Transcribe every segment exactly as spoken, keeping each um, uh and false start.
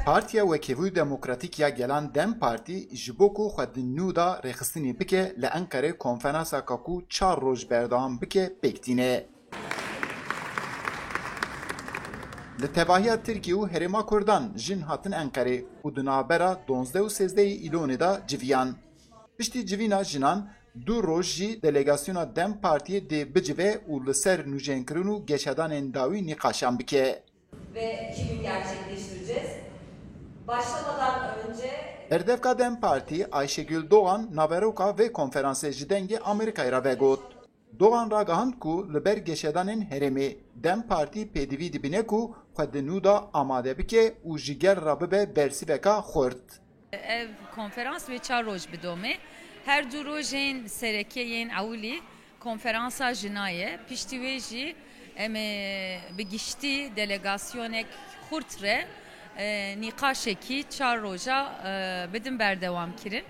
Partiya Wekevû Demokratîk ya Gelan DEM Partî ji bo ku xwe di nû de rêxistinî bike, li Enqerê konferansaka ku çar roj berdewam bike pêk tîne. Li tevahiya Tirkî û Herêma Kurdan jin hatin Enqerê û di navbera duwazdeh û sêzdehê Îlonê de civiyan. Piştî civîna jinan, du roj jî delegasyona DEM Partiyê dê bicive û li ser nûjenkirin û geşedanên dawî nîqaşan bike. Ve iki gün gerçekleştireceğiz. Başlamadan önce Berdevka DEM Partî Ayşegül Doğan naveroka vê konferansê ji Dengê Amerîkayê re vegot. Doğan ragihand ku li ber geşedanên herêmê DEM Partî pêdivî dibîne ku xwe di nû de amade bike û ji gel re bibe bersiveka xurt. Ev konferans wê çar roj bidome. Her du rojên sereke yên ewilî konferansa jina ye. Piştî wê jî em ê bi giştî delegasyonek xurt re, e, nîqaşekî çar roja, e, bidin berdewam kirin.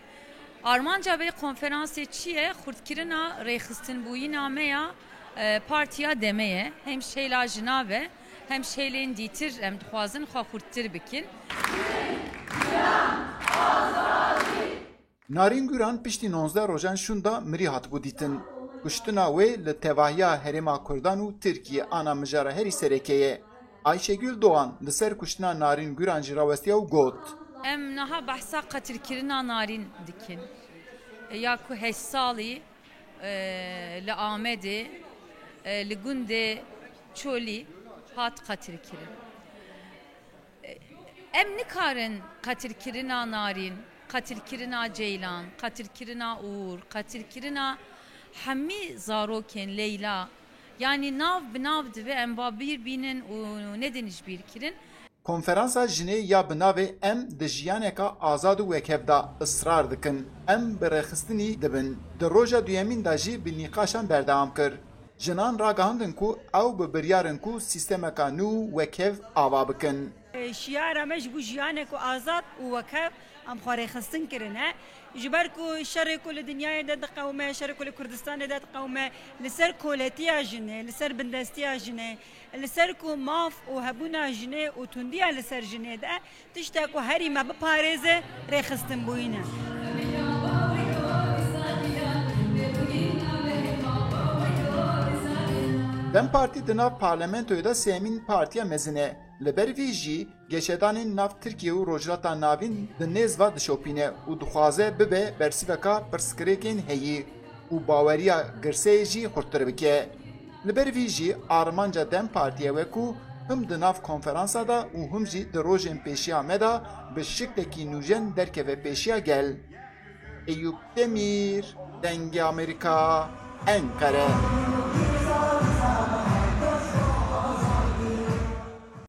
Armanca vê konferansê çi ye? Xurtkirina rêxistinbûyîna me ya, e, partiya DEM'ê ye. Hem şêla jina ve hem şêlên dîtir em dixwazin xwe xurttir bikin. Narîn Guran piştî nozdeh rojan şûnda mirî hatibû dîtin. Kuştina wê li tevahiya Herêma Kurdan û Tirkiyê ana mijara herî sereke ye. Ayşegül Doğan li ser kuştina Narîn Guran jî rawestiya û got: Em niha behsa qetilkirina Narîn dikin. Ya ku heşt salî, e, li Amedê, e, li gundê Çolî hat qetilkirin. Em nikarin qetilkirina Narîn, qetilkirina Ceylan, qetilkirina Ûr, qetilkirina hemî zarokên Leyla, yanî nav bi nav divê em ba bîr bînin û nedin ji bîr kirin. Konferansa jinê ya bi navê Em di jiyaneka azad û wekhev de israr dikin, em bi rêxistinî dibin, di roja duyemîn de jî bi nîqaşan berdewam kir. Jinan ragihandin ku ew bi biryar in ku sîstemeka nû wekhev ava bikin. Şiyara me ji bo jiyanek û azad û wekhev em xwe rêxistin kirine. Ji ber ku şerê ku li dinyayê de diqewime, şerê ku li Kurdistanê de diqewime, li ser koletiya jinê, li ser bindestiya jinê, li ser ku maf û hebûna jinê û tundiya li ser jinê de, tişta ku herî me biparêze rêxistinbûyî ne. DEM Partî di nav parlamentoyê de sêyemîn partiya mezin e. Li ber vî jî geşedanên nav Tirkiye û Rojhilata Navîn di nêz ve dişopîne û dixwaze bibe bersiveka pirsgirêkên heyî û baweriya girseyê jî xurttir bike. Li ber vî jî armanca DEM Partî ew e ku him di nav konferansa de û him jî di rojên pêşiya me de bi şiklekî nûjen derkeve pêşiya gel. Eyûp Demîr, Dengê Amerîka, Enqere.